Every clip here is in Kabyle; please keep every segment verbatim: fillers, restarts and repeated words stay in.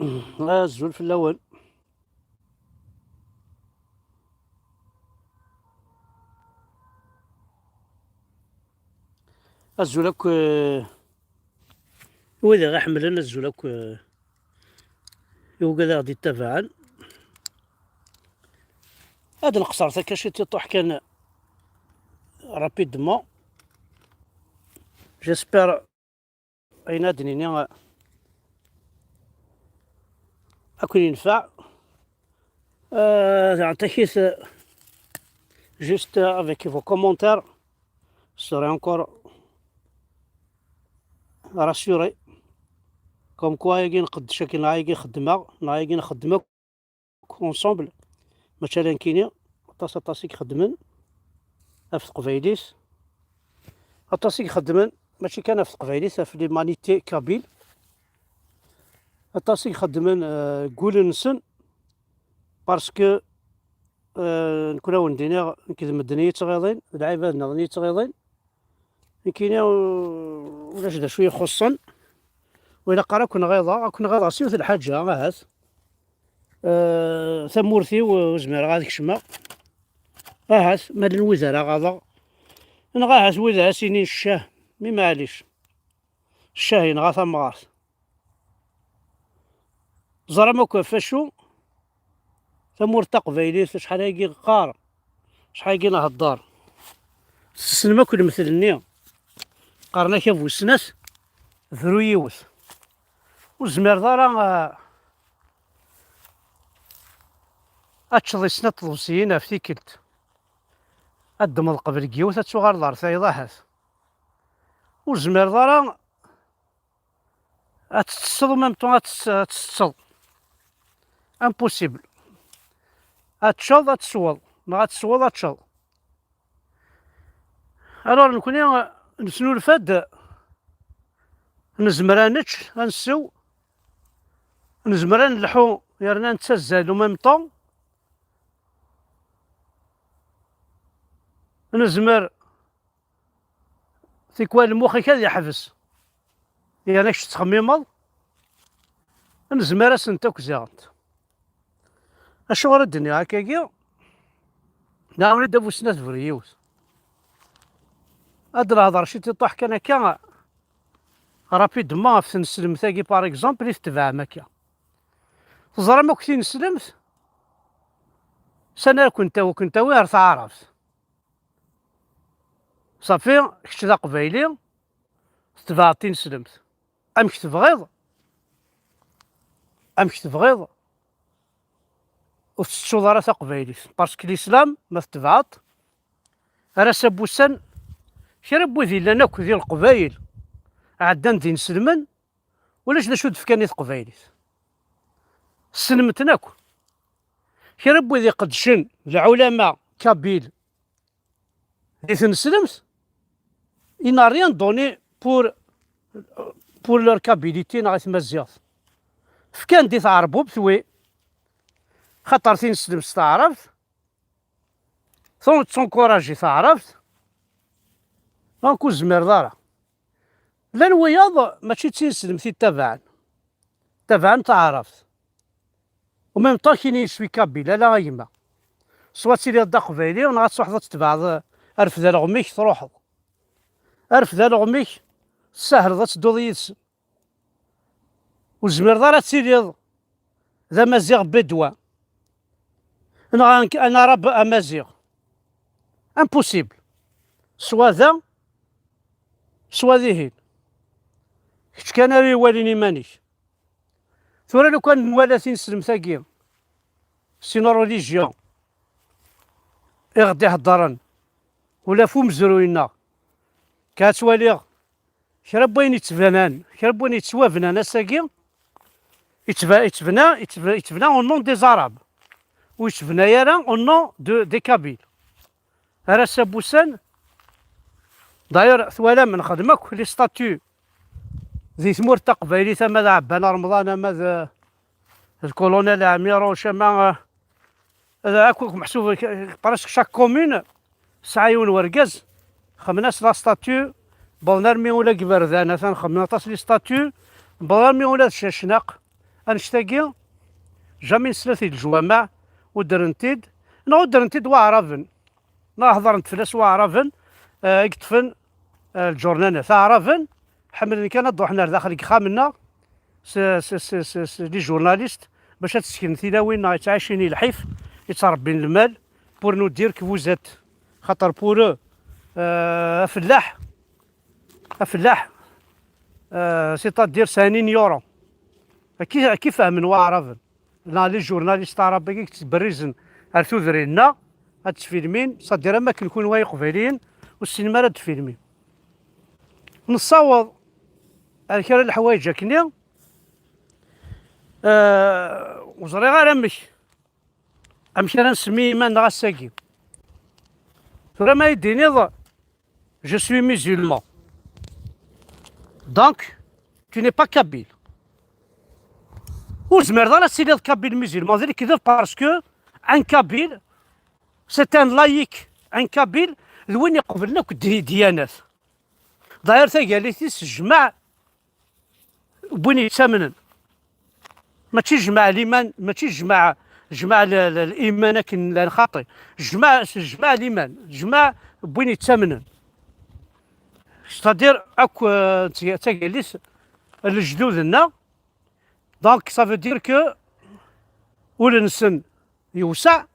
Azul fell-awen. Azul akk, eh, wid i ɣ-iḥemmlen, azul akk, eh, i wigad i ɣ-d-ittabaɛen. Ad nqeṣṣer takka ciṭ iṭuḥ kan rapidement. J'espère ayen ad d-nini ad ken-yenfeɛ. Euh, daɣen takit, euh, juste, euh, avec vos commentaires, je serai encore rassuré. Comme quoi, ayagi nqeddec akken, neɣ ayagi xeddmeɣ, neɣ ayagi nxeddem akk ensemble. Mačči ala nekkini, aṭas, aṭas i ixeddmen ɣef teqbaylit. Aṭas i ixeddmen, mačči kan ɣef teqbaylit, ɣef l'humanité kabyle. Aṭas i ixeddmen, euh, deg wul-nsen, parce que, euh, nekk ur awen-d-iniɣ, nekk d medden i yi-ttɣiḍin, d lɛibad nniḍen i yi-ttɣiḍin. Nekkini, u-, ulac d acu ixuṣṣen. Ur ilaq ara ad ken-ɣiḍeɣ, ad ken-ɣiḍeɣ s yiwet n lḥaǧa, ahat. Euh, tamurt-iw, euh, ur zmireɣ ad kecmeɣ. Ahat, ma llan wid ara ɣaḍeɣ. Neɣ ahat wid ara s-inin ccah, mi maɛlic. Ccah yenɣa tamɣart. Ẓram akk ɣef wacu tamurt taqbaylit, acḥal ayagi qqar, acḥal ayagi nhedder. Tessnem akk lemtel-nni, qqaren-ak a bu snat, bru yiwet. Ur tezmireḍ ara, ah, ad teččeḍ i snat tḍebsiyin ɣef tikkelt. Ad ddmeḍ qbel deg yiwet, ad tuɣaleḍ ɣer tayeḍ ahat. Ur tezmireḍ ara ad tettesseḍ, même temps ad tess-, ad tettesseḍ. Impossible. Ad teččeḍ, ad tesweḍ. Neɣ ad tesweḍ, ad teččeḍ. Alors, nekkni nesnulfa-d, nezmer ad nečč, ad nsew, nezmer ad nelḥu, yerna nettazzal en même temps. Nezmer Tikwal lmux-ik ad yeḥbes. Yerna kečč tettxemmimeḍ, nezmer ad sent akk ziɣent. Acuɣer i d-nniɣ akkagi? Nɛawen-d a bu snat bru yiwet. Ad d-nehḍer ciṭ iṭuḥ kan akka, rapidement, ɣef tneslemt-agi, par exemple, i tetbeɛem akka. Teẓram akk tineslemt, sani ara kent-tawi, kent-tawi ar taɛrabt. Ṣafi, kečč d aqbayli, tetbeɛeḍ tineslemt. Amek tebɣiḍ, amek tebɣiḍ, ur tettuḍ ara taqbaylit. Parce que l'islam, ma tetbeɛeḍ, ar ass-a n wussan, kra n wid yellan akk di leqbayel, ɛeddan d inselmen, ulac d acu d-fkan i teqbaylit. Ssnen-ten akk. Kra n wid iqeddcen, lɛulama kabyle, di tneslemt, il n'a rien donné pour, pour leur kabylité neɣ i tmaziɣt. Fkan-d i tɛerbubt, wi, xaṭer tineslemt s taɛrabt, tu-, tettunkuraji taɛrabt, donc ur tezmireḍ ara. Llan wiyaḍ mačči d tineslemt i ttabaɛen, ttabaɛen taɛrabt. En même temps, kini je suis kabyle, ala a gma. Soit tiliḍ d aqbayli, neɣ ad truḥeḍ ad tetbeɛeḍ, eh, arfed alɣem-ik, truḥeḍ. Arfed alɣem-ik, tessahleḍ ad tedduḍ yid-sen. Ur tezmireḍ ara ad tiliḍ d amaziɣ bédouin, neɣ un, un arabe amaziɣ. Impossible. Soit da, soit dihin. Kečč kan ara iwalin iman-ik. Tura lukan nwala tineslemt-agi, c'est une religion i ɣ-d-iheddren, ula f umezruy-nneɣ, ka ad twaliɣ kra n wayen yettbanan, kra n wayen yettwabnan ass-agi, yettba-, yettbna, yettb-, yettbna au nom des Arabes, ur yettbna ara au nom de, des Kabyles. Ar ass-a n wussan, d'ailleurs, twalam, nexdem akk les statuts di tmurt taqbaylit, ama d Ɛebban Remḍan, ama d, d Colonel Ɛmiruc, ama, eh, d akk, akk meḥsub, presque chaque commune tesɛa yiwen wergaz, xemmen-as la statue, wwḍen armi ula deg Iberdan, atan xemmen aṭas les statuts, wwḍen armi ula d Cacnaq, annect-agi, jamais nesla-t-id leǧwameɛ, ur ddren-t-id, neɣ ur ddren-t-id waɛraben, neɣ hedren-d fell-as waɛraben, eh, i yeṭṭfen, eh, lǧurnanat. Aɛraben ḥemmlen kan ad d-ruḥen ar daxel deg yexxam-nneɣ, s, s, s, s, s les journalistes, bac ad sseknen tilawin neɣ yettɛicin i lḥif, yettrebbin lmal, pour nous dire que vous êtes, xaṭer pour eux, euh, afellaḥ, afellaḥ, euh, c'est-à-dire c'est un ignorant. Akka, akka i fehmen waɛraben. Neɣ les journalistes aɛraben-agi yettberrizen ar tudrin-nneɣ, ad ttfilmin, c'est-à-dire am akken kunwi ay iqbayliyen, ur tessinem ara ad tfilmim. Nessaweḍ ar kra n leḥwayeǧ akkenni, eh, ur ẓriɣ ara amek, amek ara nsemmi iman-nneɣ ass-agi. Tura ma yi-d-tiniḍ, je suis musulman. Donc, tu n'es pas kabyle. Ur zmireḍ ara ad tiliḍ kabyle musulman, d lekdeb, parce que un kabyle, c'est un laïc. Un kabyle, d win iqeblen akk di-, ddiyanat. D'ailleurs, tagallit-is tejmeɛ n win yettamnen. Mačči jmeɛ liman, mačči jmeɛ, jmeɛ l-, l-, liman akken llan xaṭi. Jmeɛ, jmeɛ liman, jmeɛ n win yettamnen. C'est-à-dire, akk, euh, tag-, tagallit, lejdud-nneɣ. Donc, ça veut dire que ul-nsen yewseɛ,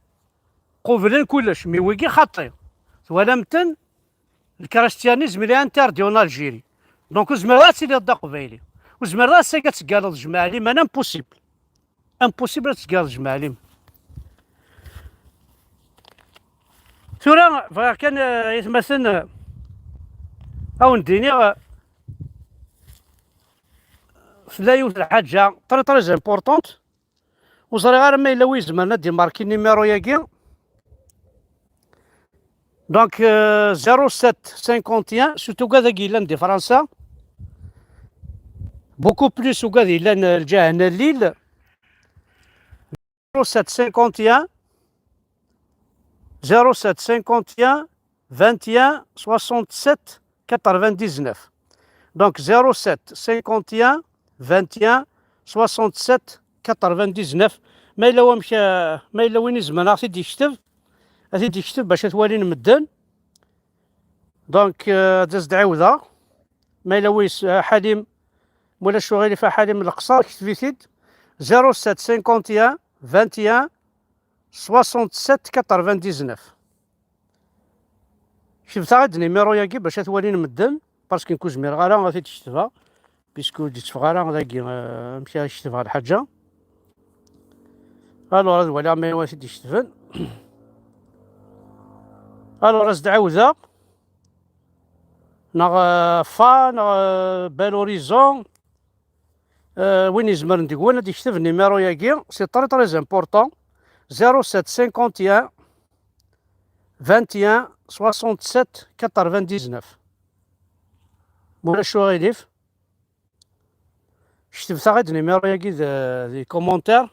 qublen kullec, mi wigi xaṭi. Twalam-ten? Le christianisme, il est interdit en Algérie. Donc, ur zmireḍ ad tiliḍ d aqbayli. Ur zmireḍ ass-agi ad tegganeḍ jmaɛlim, impossible. Impossible ad tegganeḍ jmaɛlim. Tura, bɣiɣ kan, eh, aytmaten, eh, ad wen-d-iniɣ, eh, fell-a yiwet lḥaǧa très, très importante. Ur ẓriɣ ara ma yella wi izemren ad d-imarki numéro-yagi. Donc, euh, zéro sept cinquante et un, surtout ugad-agi yellan di Fransa. Beaucoup plus ugad yellan, euh, lǧaha n Lille. Zéro sept cinquante et un, zéro sept cinquante et un, vingt et un, soixante-sept, quatre-vingt-dix-neuf. Donc, zéro sept cinquante et un, vingt et un, soixante-sept, quatre-vingt-dix-neuf. Ma yella wamek, euh, ma yella win izemren ad ɣ-t-id-yekteb, ad t-id-yekteb bac ad t-walin medden. Donc, euh, ad as-d-ɛiwdeɣ. Ma yella wis, euh, Ḥalim, ma ulac uɣilif, a Ḥalim Leqṣer, kteb-it-id. Zéro sept cinquante et un, vingt et un, soixante-sept, quatre-vingt-dix-neuf. Ketbet-aɣ-d numéro-yagi bac ad t-walin medden, parce que nekk ur zmireɣ ara ad t-id-ketbeɣ, puisque ur d-itteffeɣ ara dagi, euh, amek ara ketbeɣ lḥaǧa. Alors, ad waliɣ ma anwa i t-id-iketben. Alors, ad s-d-ɛawdeɣ. Neɣ, euh, Fa, neɣ, euh, Bel Horizon. Euh, win izemren deg-wen ad d-ikteb numéro-yagi, c'est très, très important. Zéro sept cinquante et un, vingt et un, soixante-sept, quatre-vingt-dix-neuf. Ma ulac uɣilif, ketbet-aɣ-d numéro-yagi d, di commentaire.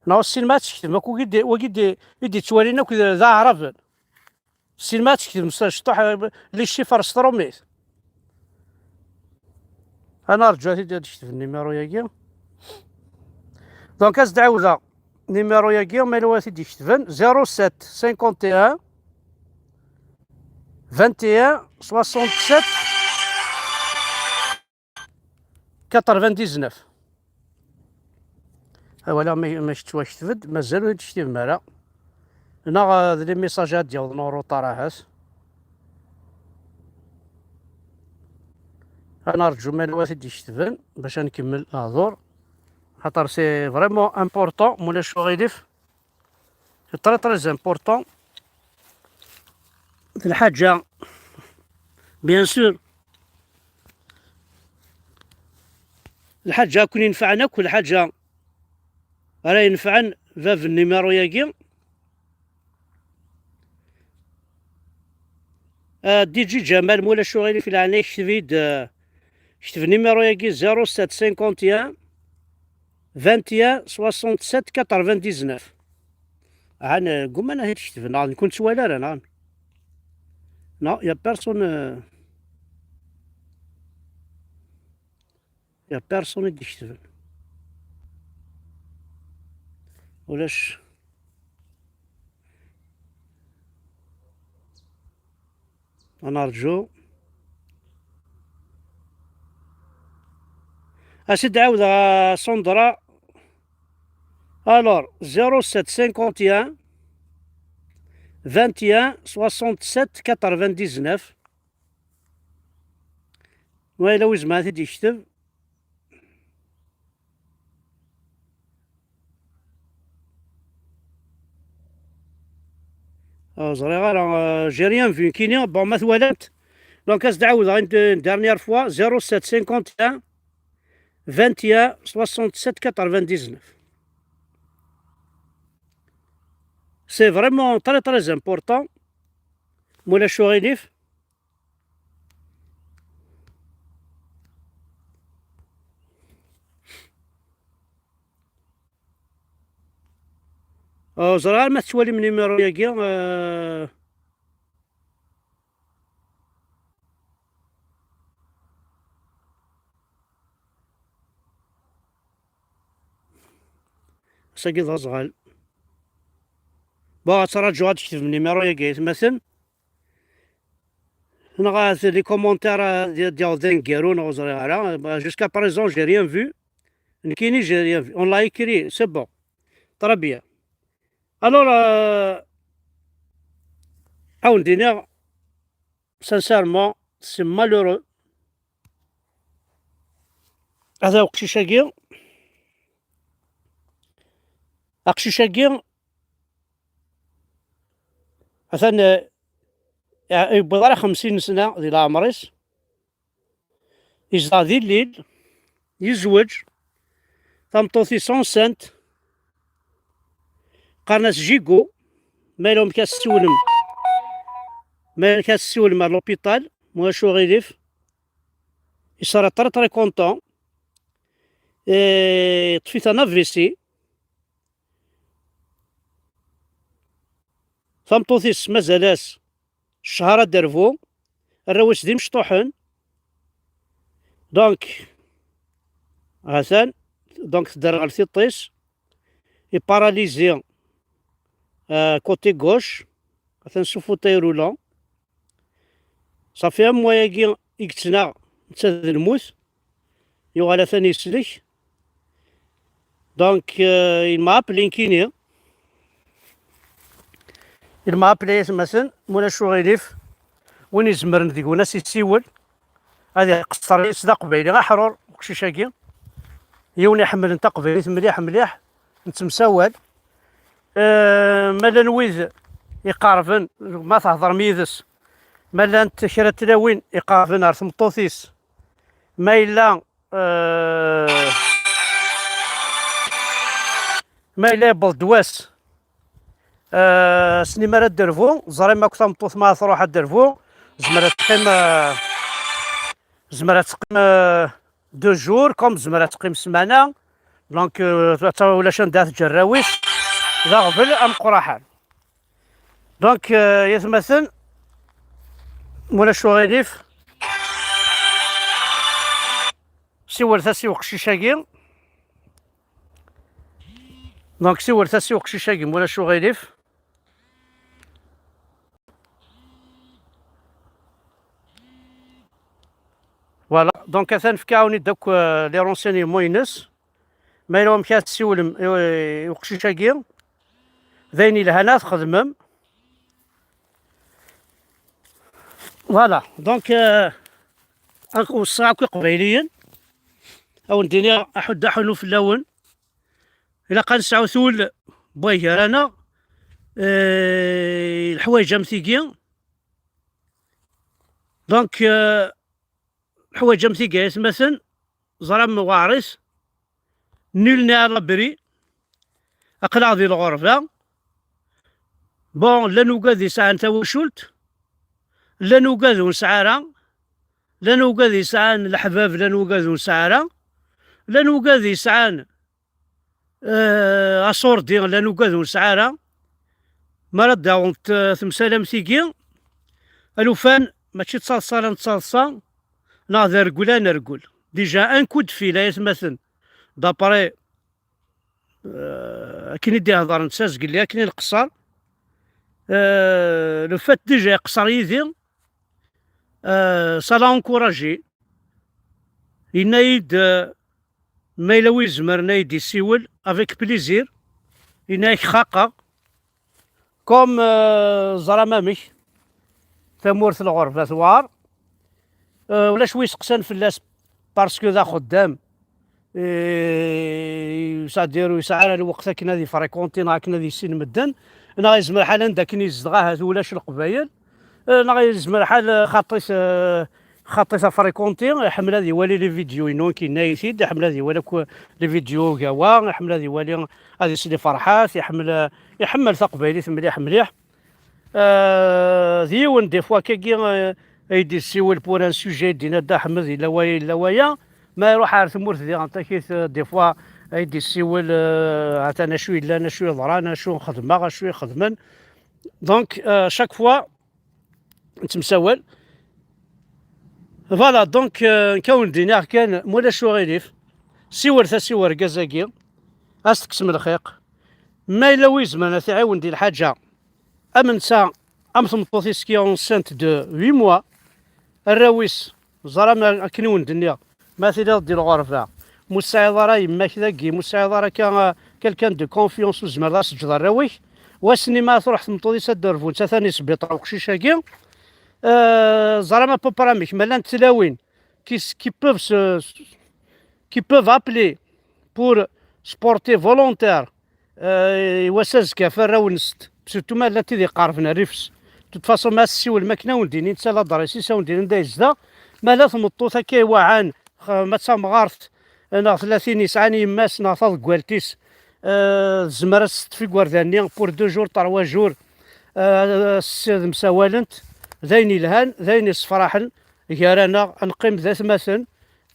Neɣ ssinem ad tektem akk wagi d, wagi d, i d-ittwalin akk d, d aɛraben. Ssinem ad tektem s cṭuḥ, eh, les chiffres s trumit. Ad nerǧu ad t-id-, ad d-ketben numéro-yagi. Donc, ad s-d-ɛawdeɣ numéro-yagi, ma yella wa t-id-iketben, zéro sept cinquante et un, vingt et un, soixante-sept, quatre-vingt-dix-neuf. Awal, ma, ma tettwakteb-d, mazal ur d-tektibem ara. Neɣ, eh, d les messages ad d-yawḍen en retard ahat. Ad nerǧu ma yella wa t-id-iketben bac ad nkemmel lehdur. Xaṭer c'est vraiment important, ma ulac uɣilif. C'est très, très important. D lḥaǧa, bien sûr, lḥaǧa akk inefɛen akk, lḥaǧa ara inefɛen bab n numéro-yagi. Ah, D J Ǧamal, ma ulac uɣilif, leɛnaya-k, kteb-iyi-d, ah, kteb numéro-yagi, zéro sept cinquante et un, vingt et un, soixante-sept, quatre-vingt-dix-neuf. Ah, n-, gguman ad t-ketben, neɣ nekk ur nettwali ara, neɣ? Non, y a personne, euh, y a personne i d-iketben. Ulac. Ad nerǧu. Ad s-id-ɛawdeɣ a Sandra. Alors, zéro sept cinquante et un, vingt et un, soixante-sept, quatre-vingt-dix-neuf. Wa yella wi zemreɣ ad t-id-yekteb. Ah, ẓriɣ ara, euh, j'ai rien vu. Nekkini, bon, ma twalam-t. Donc, ad s-d-ɛawdeɣ une, une dernière fois, zéro sept cinquante et un, vingt et un, soixante-sept, quatre-vingt-dix-neuf. C'est vraiment très, très important. Ma ulac aɣilif. Euh, ẓriɣ ma tettwalim numéro-yagi, euh, ass-agi d aẓɣal. Bon, ad ttraǧuɣ ad d-tketbem numéro-yagi, aytmaten. Neɣ ahat les commentaires, euh, ad d-yaweḍ d aneggaru, neɣ ur ẓriɣ ara. Bah, jusqu'à présent, j'ai rien vu. Nekkini, j'ai rien vu. On l'a écrit, c'est bon. Très bien. Alors, euh, ad wen-d-iniɣ, sincèrement, c'est malheureux. Ata uqcic-agi, aqcic-agi, atan, eh, yewweḍ ara xemsin sna di leɛmer-is. Yezdeɣ di Lille, yezweǧ, tameṭṭut-is enceinte, qqaren-as Jigo, ma yella amek ad s-tsiwlem, ma yella amek ad s-tsiwlem ar l'hôpital, ma ulac uɣilif. Il sera très, très content. Et yeṭṭef-it un A V C. Tameṭṭut-is mazal-as ccher ad d-terbu, arraw-is d imecṭuḥen. Donc, ha-t-an, donc tedderɣel tiṭ-is, est paralysé, euh, côté gauche, ha-t-an sous fauteuil roulant. Safi am wayagi i yettnaɣ, netta d lmut, yuɣal atan yeslek. Donc, euh, il m'a appelé nekkini. Il m'a appelé, aytmaten, ma ulac uɣilif, win izemren deg-wen ad s-yessiwel, ad iqeṣṣer yis d aqbayli aḥrur uqcic-agi. Yiwen iḥemmlen taqbaylit mliḥ mliḥ, nettemsawal. Euh, ma llan wid iqerben, ma thedrem yid-s, ma llant kra n tlawin iqerben ar tmeṭṭut-is, ma yella, euh, ma yella yewweḍ-d wass, euh, s-, mi ara d-terbu, ẓrim akk tameṭṭut ma tṛuḥ ad d-terbu, tezmer ad teqqim, euh, tezmer ad teqqim, euh, deux jours, comme tezmer ad teqqim ssmana. Donc, euh, ulac anda teǧǧa arraw-is, d aɣbel ameqqraḥan. Donc, euh, yatmaten, ma ulac uɣilif, siwlet-as i uqcic-agi. Donc, siwlet-as i uqcic-agi, ma ulac uɣilif. Voilà, donc atan fkiɣ-awen-id akk, euh, les renseignements-ines. Ma yella wamek ara tessiwlem i, i uqcic-agi, d ayen yelhan ad txedmem. Voilà, donc, euh, ak-, weṣṣaɣ akk iqbayliyen, ad wen-d-iniɣ aḥuddu aḥunnu fell-awen. Ilaq ad nesɛu tul n way gar-aneɣ, eh, leḥwayeǧ am tigi. Donc, eh, leḥwayeǧ am tigi, ay atmaten, ẓram weɛrit, nul n'est à l'abri, aql-aɣ di lɣerba. Bon, llan ugad yesɛan tawacult, llan ugad ur nesɛi ara, llan ugad yesɛan leḥbab, llan ugad ur nesɛi ara, llan ugad yesɛan eh, aṣurdi, llan ugad ur nesɛi ara. Mi ara d-aɣent, eh, temsal am tigi, alufan mačči d taḍsa la nettaḍsa, neɣ d rregel ad nergel. Déjà, un coup de fil, ay atmaten, d'après, eh, akken i d-ihḍer netta zgelli, akken i nqeṣṣer. Euh, le fait déjà iqeṣṣer yid-i, euh, ça l'a encouragé. Yenna-yi-d, euh, ma yella wi izemren ad yi-d-yessiwel, avec plaisir. Yenna-yak xaqeɣ. Comme, euh, ẓram amek tamurt n lɣerba tewɛer. Euh, ulac wi iseqsan fell-as parce que d axeddam. Eh, c'est-à-dire ur yesɛi ara lweqt akken ad ifrikunti neɣ akken ad yissin medden, neɣ yezmer ḥal anda akken yezdeɣ ahat ulac Leqbayel, eh, neɣ yezmer ḥal, eh, xaṭi-t, eh, xaṭi-t afrikunti, iḥemmel ad iwali les vidéos-inu, nekk yenna-yi-t-id, iḥemmel ad iwali akk les vidéos ugawa, iḥemmel ad iwali, ad isel i Ferḥat, iḥemmel, eh, iḥemmel taqbaylit mliḥ mliḥ. Euh, d yiwen, des fois, akkagi, euh, ay d-yessiwel pour un sujet, d-yenna Dda Ḥmed, yella waya, yella waya. Ma iruḥ ar tmurt diɣen takit, euh, des fois, ay d-yessiwel, euh, atan acu yellan, acu yeḍran, acu xedmeɣ, acu ixedmen. Donc, euh, chaque fois, nettemsawal. Voilà, donc, euh, nekk ad wen-d-iniɣ kan, ma ulac uɣilif, siwlet-as i urgaz-agi, ad s-tekksem lxiq. Ma yella wi izemren ad t-iɛiwen di lḥaǧa, am netta, am tmeṭṭut-is qui est enceinte de huit mois, arraw-is, ẓer am akken i wen-d-nniɣ, ma tiliḍ di lɣerba, mu tesɛiḍ ara yemma-k dagi, mu tesɛiḍ ara ka, quelqu'un de confiance ur tzemreḍ ad s-teǧǧeḍ arraw-ik, wass-nni ma truḥ tmeṭṭut-is ad d-rbunt, atan isbiṭar uqcic-agi, euh, ẓer am apapar amek, ma llant tlawin qui, s- qui peuvent se, qui peuvent appeler pour se porter volontaire, euh, i wass azekka ɣef warraw-nsent, surtout ma llant tid iqerben rrif-s. De toute façon, ma as-ssiwlem akken ad wen-d-inin netta ladres-is, ad wen-d-inin anda yezdeɣ. Ma la tmeṭṭut akka iwaɛan, x-, ma d tamɣart, neɣ tella tin yesɛan yemma-s neɣ taḍeggalt-is, euh, tezmer ad s-teṭṭef igerdan-nni pour deux jours, trois jours, euh, s-, ad msawalent, d ayen yelhan, d ayen yessefraḥen gar-aneɣ, ad neqqim d atmaten.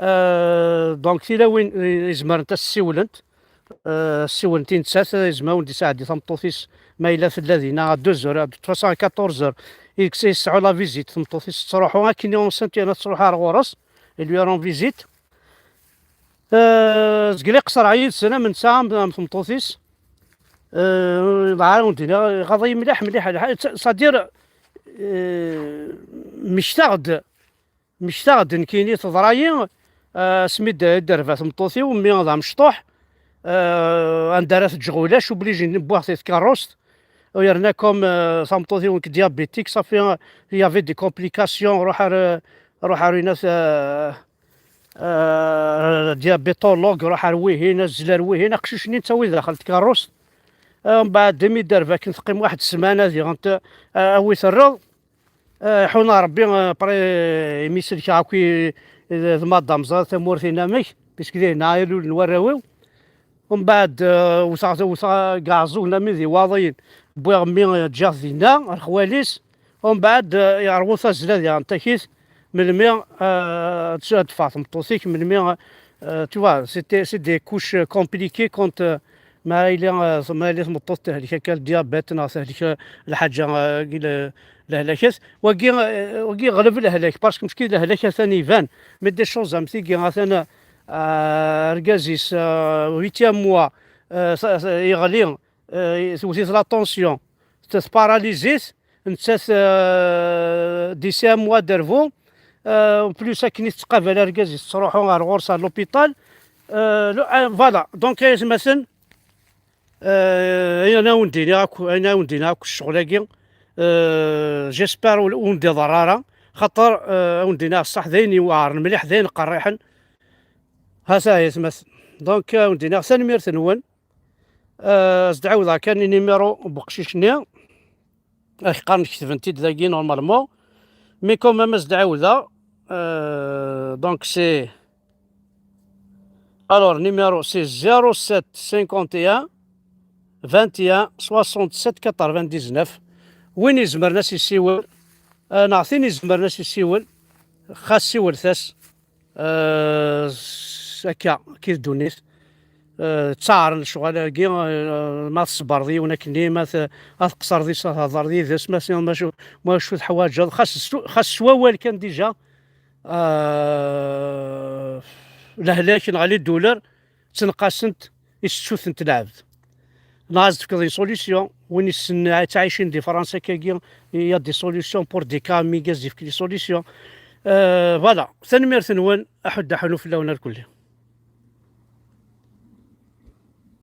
Euh, donc, tilawin i-, izemrent ad ssiwlent, euh, ssiwlent i nettat, izmer ad wen-d-isɛeddi tameṭṭut-is, ma yella tella dinna à deux heures, de toute façon à quatorze heures, i yesɛu la visite, tameṭṭut-is tettruḥu, akken i enceinte yerna tettruḥu ar ɣur-s, il lui rend visite. Euh, zgel iqeṣṣer yid-sen, am netta, am, am tmeṭṭut-is. Euh, dɣa wen-d-iniɣ, iɣaḍ-iyi mliḥ, mliḥ lḥal. C'est-à-dire, euh, mmektaɣ-d, mmektaɣ-d nekkini teḍra-yi, euh, asmi d-, d-terba tmeṭṭut-iw, mmi d amecṭuḥ, euh, anda ara t-ǧǧeɣ ulac, obligé n-, wwiɣ-t i tkeṛṛust. Yerna comme, euh, tameṭṭut-iw nekk diabétique, safi, il y avait des complications, ruḥ ar, ruḥ ar winat, euh, euh, diabétologue, ruḥ ar wihin, azzel ar wihin, aqcic-nni nettawi daxel tkeṛṛust. Euh, mbeɛd imi d-terba akken teqqim waḥed ssmana diɣen t-, euh, awi terreḍ. Euh, iḥuna Rebbi, euh, après, euh, imi selkeɣ akk i, d, d madame, ẓriɣ tamurt-in amek, puisque dinna i lulen warraw-iw. Mbeɛd, euh, wteɣ, wteɣ deg Ɛeẓẓug nami d Iwaḍiyen, wwiɣ mmi, euh, ǧǧiɣ-t dinna, ar xwali-s. Mbeɛd, euh, yerwu tazzla diɣen takit, melmi, euh, ad ad teffeɣ tmeṭṭut-ik, melmi, euh, tu vois, c'était, c'est des couches compliquées quand, euh, ma yella, euh, ma yella tmeṭṭut tehlek akka, le diabète, neɣ tehlek, euh, lḥaǧa, euh, gi le-, lehlakat. Wagi, euh, wagi yeɣleb lehlak, parce que mecki lehlak atan iban. Mais des choses am tigi, atan, euh, argaz-is, euh, huitième mois, euh, sa-, sa-, yeɣli, euh, tewwet-it la tension, tparalizit, nettat, euh, d'ici un mois d rbu, euh, en plus akken i tettqabal argaz-is, tettruḥu ar ɣur-s ar l'hôpital. Euh, le-, euh, voilà, donc, ay atmaten, euh, ayen ara wen-d-iniɣ akk, ayen ara wen-d-iniɣ akk ccɣel-agi, euh, j'espère ur, ur wen-d-iḍer ara, xaṭer, euh, ad wen-d-iniɣ ṣṣeḥ d ayen iweɛren mliḥ, d ayen qerriḥen. Ha-t-a ay atmaten. Donc, ad wen-d-iniɣ tanemmirt-nwen. Euh, as-d-ɛawdeɣ kan i numéro n weqcic-nni. Ak qqaren ketben-t-id dagi normalement. Mais quand même, as-d-ɛawdeɣ. Euh, donc, c'est, alors, numéro, c'est zéro sept cinquante et un vingt et un soixante-sept quatre-vingt-dix-neuf. Win izemren ad s-yessiwel, euh, neɣ tin izemren ad s-yessiwel, xas siwlet-as. Euh, s-, akka, akka i d ddunit. Euh, ttaɛren lecɣal-agi, euh, ma tṣebreḍ yiwen akkenni, ma t-, ad tqeṣreḍ yis-, ad thedreḍ yid-s, ma s-, ma cu, ma cu teḥwaǧeḍ, xas s-, xas s wawal kan déjà, euh, lehlak neɣ les douleurs ttneqasent i ssut n lɛebd. Neɣ ad tefkeḍ une solution. Win yessen ttɛicin di Fransa akkagi, il y a des solutions pour des cas amigas, yefk les solutions. Euh, voilà, tanemmirt-nwen, aḥud aḥunu fell-awen ar kulli.